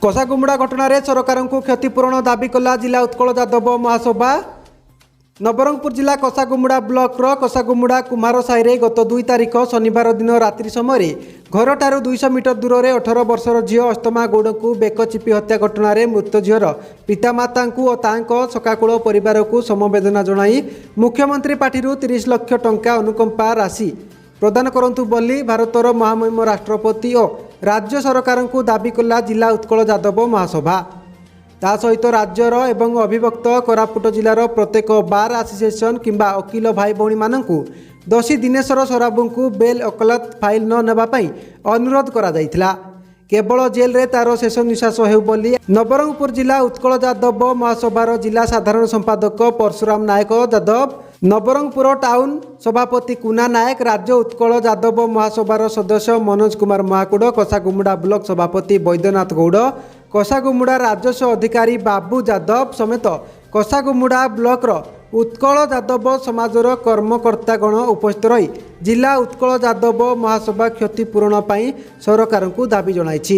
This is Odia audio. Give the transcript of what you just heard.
କଷାଗୁମୁଡ଼ା ଘଟଣାରେ ସରକାରଙ୍କୁ କ୍ଷତିପୂରଣ ଦାବି କଲା ଜିଲ୍ଲା ଉତ୍କଳ ଯାଦବ ମହାସଭା। ନବରଙ୍ଗପୁର ଜିଲ୍ଲା କଷାଗୁମୁଡ଼ା ବ୍ଲକର କଷାଗୁମୁଡ଼ା କୁମାର ସାହିରେ ଗତ 2 ତାରିଖ ଶନିବାର ଦିନ ରାତ୍ରି ସମୟରେ ଘରଠାରୁ 200 ମିଟର ଦୂରରେ 18 ବର୍ଷର ଝିଅ ଅସ୍ତମା ଗୌଡ଼ଙ୍କୁ ବେକ ଚିପି ହତ୍ୟା ଘଟଣାରେ ମୃତ ଝିଅର ପିତାମାତାଙ୍କୁ ଓ ତାଙ୍କ ଶୋକାକୁଳ ପରିବାରକୁ ସମବେଦନା ଜଣାଇ ମୁଖ୍ୟମନ୍ତ୍ରୀ ପାଣ୍ଠିରୁ 30 ଲକ୍ଷ ଟଙ୍କା ଅନୁକମ୍ପା ରାଶି ପ୍ରଦାନ କରନ୍ତୁ ବୋଲି ଭାରତର ମହାମହିମ ରାଷ୍ଟ୍ରପତି ଓ ରାଜ୍ୟ ସରକାରଙ୍କୁ ଦାବି କଲା ଜିଲ୍ଲା ଉତ୍କଳ ଯାଦବ ମହାସଭା। ତା ସହିତ ରାଜ୍ୟର ଏବଂ ଅବିଭକ୍ତ କୋରାପୁଟ ଜିଲ୍ଲାର ପ୍ରତ୍ୟେକ ବାର୍ ଆସୋସିଏସନ୍ କିମ୍ବା ଓକିଲ ଭାଇ ଭଉଣୀମାନଙ୍କୁ ଦୋଷୀ ଦିନେଶ୍ୱର ସରାବୁଙ୍କୁ ବେଲ୍ ଓକାଲତ ଫାଇଲ୍ ନ ନେବା ପାଇଁ ଅନୁରୋଧ କରାଯାଇଥିଲା। କେବଳ ଜେଲରେ ତାର ଶେଷ ନିଶ୍ୱାସ ହେଉ ବୋଲି ନବରଙ୍ଗପୁର ଜିଲ୍ଲା ଉତ୍କଳ ଯାଦବ ମହାସଭାର ଜିଲ୍ଲା ସାଧାରଣ ସମ୍ପାଦକ ପରଶୁରାମ ନାୟକ ଯାଦବ, ନବରଙ୍ଗପୁର ଟାଉନ ସଭାପତି କୁନା ନାୟକ, ରାଜ୍ୟ ଉତ୍କଳ ଯାଦବ ମହାସଭାର ସଦସ୍ୟ ମନୋଜ କୁମାର ମହାକୁଡ଼, କଷାଗୁମୁଡ଼ା ବ୍ଲକ ସଭାପତି ବୈଦ୍ୟନାଥ ଗୌଡ଼, କଷାଗୁମୁଡ଼ା ରାଜସ୍ୱ ଅଧିକାରୀ ବାବୁ ଯାଦବ ସମେତ କଷାଗୁମୁଡ଼ା ବ୍ଲକର ଉତ୍କଳ ଯାଦବ ସମାଜର କର୍ମକର୍ତ୍ତାଗଣ ଉପସ୍ଥିତ ରହି ଜିଲ୍ଲା ଉତ୍କଳ ଯାଦବ ମହାସଭା କ୍ଷତିପୂରଣ ପାଇଁ ସରକାରଙ୍କୁ ଦାବି ଜଣାଇଛି।